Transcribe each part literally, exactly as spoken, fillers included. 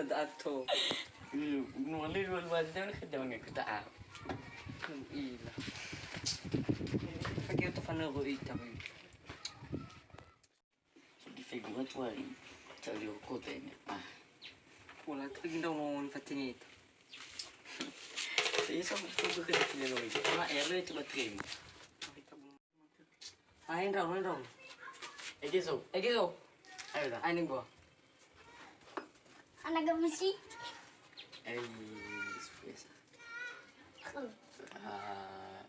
Ato. Hmm, no le lu lu ande ke jangan ke ta. Ila. Pakai oto fanero ita. So di figura tu hari. Cari rokok tanya. Ah. Wala tu lagi ndau no fatini itu. Saya sama tu ke kena kena lagi. Karena ere itu baterai. Ae ndraono, ndraono. Ege so. Ege so. Ayo dah. Ayo nih gua. Anak gak besi. Eh, biasa. Ah.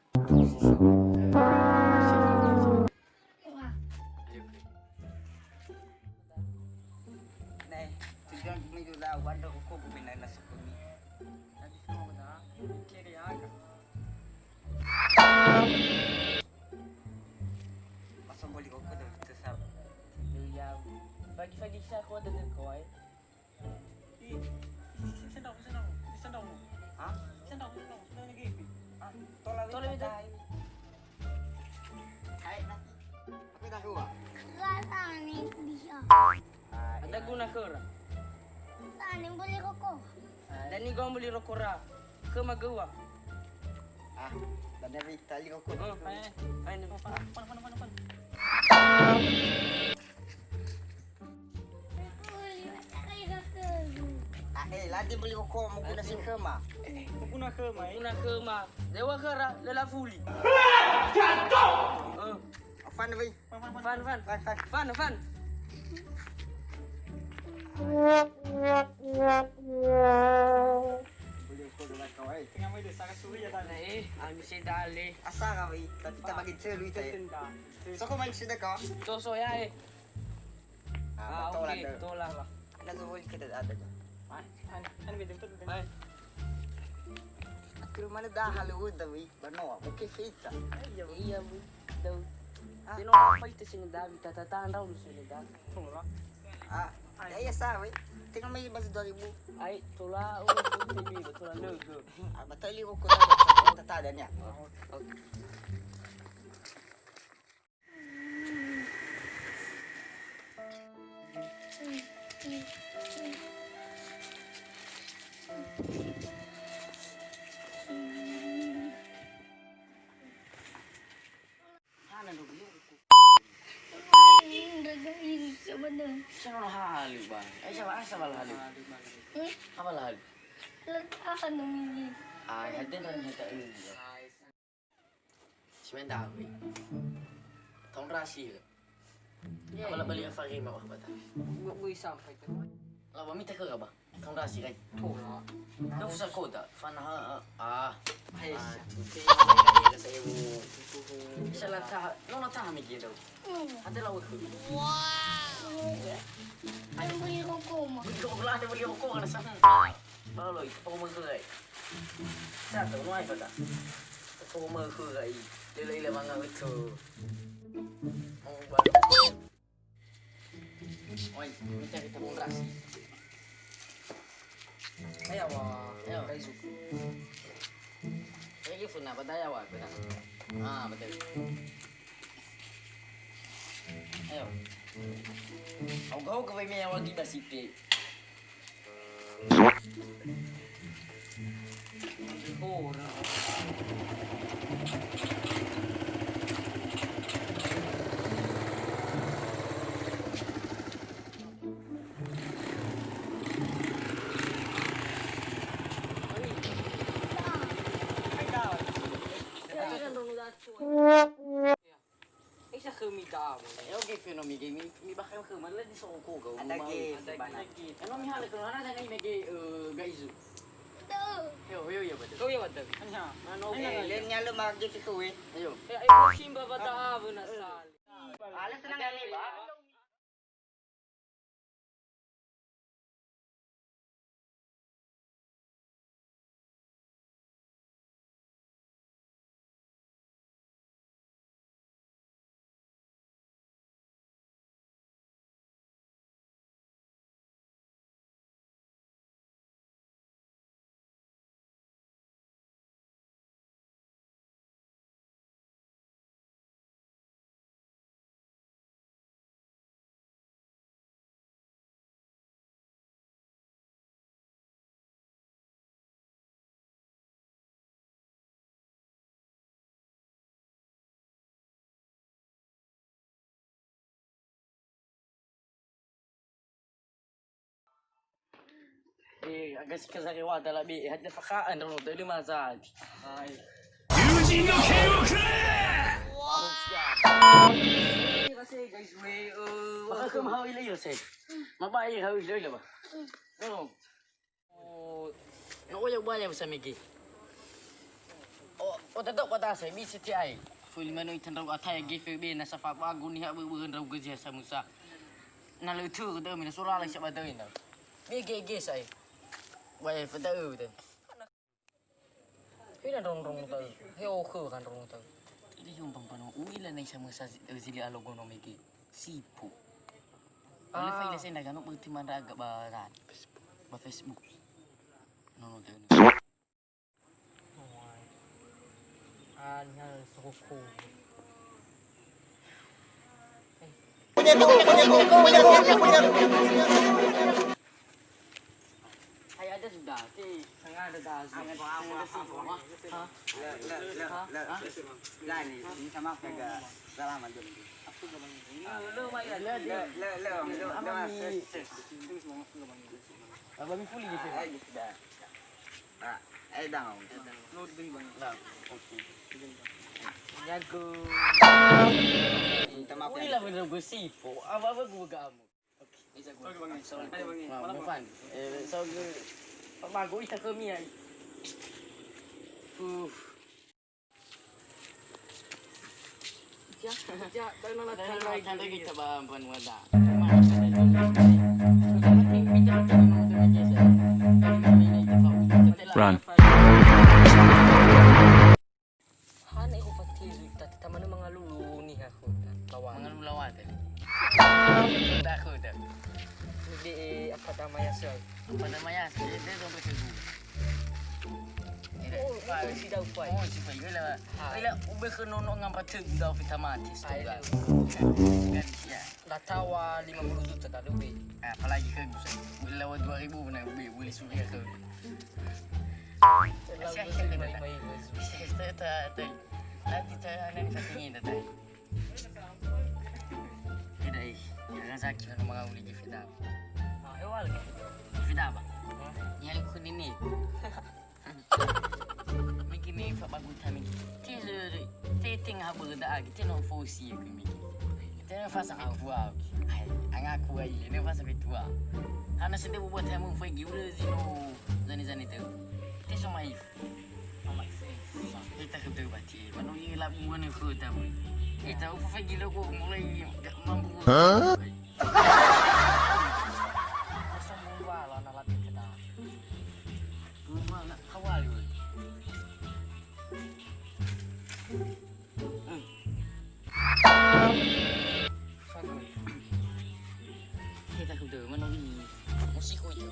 Wah. Ayo, oke. Nah, tujuan kami juga wadah hukum pemain nasi kami. Tadi semua dah kiri agak. Masa boli koko tuh, itu sab. Iya, bagi-bagi sa ko ada ke koi. Ih, ih, sendok, sendok, sendok. Hah? Sendok, sendok, sendok lagi. Ah, tola Tola wita. Wita. Hai, nanti. Aku dah keluar. Rasa nih bisa. Ah, ada guna khöra. Tani beli rokok. Dan ni gua beli rokok ra. Khöma göua. Ah, dan dari tali rokok. Oh, hai, hai, hai. Pan, pan, pan, pan, pan. Ah, eh, lati beli rokok, mau guna sing khöma. Mau guna khöma, eh. Mau guna khöma. Dewa khöra, lela fuli. Eh. Fan, wei. Fan, fan. Fan, fan. Fan, fan. Beli rokok dengan kau, eh. Tengah mai desa ka suri ya, tadi. Eh, anu sedale. Asara, wei. Tapi tak bagi celu itu, eh. Soko main sudah kau. Toso ya, eh. Ah, ah, betul oke, ada. Betul lah. Ada tuh, kita ada tuh. Ah, an, an betul tuh. Hai. Aku mana dah halu udah, wei. Banoa, oke, fita. Iya, Bu. Iya, Bu. Tahu. Ah. Dia nomor apa itu sih, Dawi? Tata tanda lu sih, Dawi. Tuh lah. Ah, ya, ya, sa, wei. Tinggal mai baju dua ribu. Ai, tola, oh, itu ni, betul lah, lu, lu. Ah, betul, lu, kok tak ada, ada, ya. Oh, oke. Hana dulu. Paling dagang ini sebenarnya. Saya mau halu, Bang. Eh, siapa, siapa halu? Hmm? Apa halu? Letak anu ini. Ah, hati dan hati ini. Simen dawe. Taondrasi. Apa la bali afarema wah bata. Gua, gua sampai ke. La ba mita ke ba? Taondrasi kai. Tola. Nggak usah kota. Fana ha, ah. Hai. Ah, tuti. Saya mau. Bisa la taha. No, no taha mikir tau. Hmm. Ada la wah. Wow. Ayo beli rokok mah. Beli rokok lah, ada beli rokok kan sana. Balo itu pokok mah kai. Satu, no ai kota. Toko mö khöra i. Lele-lele manga betul. Mau baru. Oi, minta kita bongkar. Ayo, wa. Ayo. Kai suku. Lagi pun apa daya, wa, pernah. Ah, betul. Ayo. Au gau ke wai me awal di basipe. Isa khömi da'awa. Eo ge fenomi ge mi, mi bakal khöma, la di soko gau. Ada ge, ada ge. Eno mi hala khöma, ada ge mege, eh, gaizu. Yo, yo, yo, betul. Kau ya, betul. Hanya. Mano ge, len nyalo mage fikowe. Ayo. Eh, ayo simba bata abu nasal. Ala senang ya, Ba. Eh, aga si kezare wa dala be, hati faka'an dulu, dulu mazati. Hai. Maka kemhau ile yo se. Mabai hau ile ba. No. Oh, no oya ubaya bisa mege. Oh, oh, tetap kota saya bisa ti ai. Fuli manu itan rau ataya gefe be nasa fa bagu ni hak beu ndrau gaji samusa. Na lö tu ke demi na sura lai siapa deu indah. Mege ge saya. Wai fada eu te. Hina rong-rong tau. He o khö kan rong tau. Ila hiu pampano. Uila nai sama sa zili alogono mege. Sipu. Ole fa ila senda kanu beuti mandraga ba ran. Ba Facebook. Nono tau. Ah, niha sokoko. Hai ada sudah. Tengah ada dah. Apa, apa, apa, apa? Hah? Le, le, le, le. Hah? Lah, ini, ini sama keluarga. Salam aja. Apa gabang ini? Le, le, le, le, le, le, le, Abang Mas. Ini semua apa gabang ini? Abang Mifuli gitu. Lagi sudah. Ah, eh, dang. No, diberi bang. Nah, oke. Jago. Minta maaf ya. Ui lah bener gue sipo. Apa-apa gue gak amuk. Oke, ini jago. Oke, Bang. Sorry. Ayo, Bang. Nah, Maaf, Bang. Bang. Eh, so gue, Pak Mago, ita ke Mia. Uh. Run. Hana iku fatiri, tati tamane mangalulu niha khuta. Lawan. Mangalulu lawan, tadi. Khuta, khuta. Ini de, eh, apa namanya, Soy? Apa namanya? Dia, dia sampai ke gua. Oh, itu si Daupai. Oh, si Daupai. Ila, ila, ube ke nono ngampa tegu dau fita mati. Ayo. Kan dia. Latawa lima puluh juta tadi ube. Apalagi ke gua. Ila dua ribu na ube, ube suria ke. Asia, Asia, lima, lima, lima, lima. Nanti saya akan kasih ini, tadi. Tidak, eh. Jangan sakit, kalau mau beli Jeffrey Daba. Ah, eh, wal gitu. Jeffrey Daba. Hah? Yang ikut ini. Mungkin ni fa bagus kami. Ti, ti, ti ngapa dah, kita nak fosi ke mungkin. Kita nak fasa aku, ah. Ai, angaku ai, ini fasa betua. Karena setiap buat kamu fai giula zino, zani-zani tu. Ti so mai. Ita ke teu bati, manu i labu mana ke tahu. Ita upa fai gila ko mulai mampu. Hah? Sombong ba lo na lati kita. Rumah nak kawal. Kita ke teu manu i. Musik ko itu.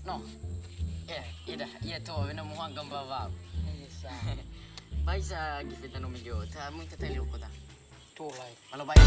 No. Ya, ida, iya to, wena muhang gambar bau. Baisa gifeta no mijo, ta mun kata liu kota. Tolai. Kalau baik.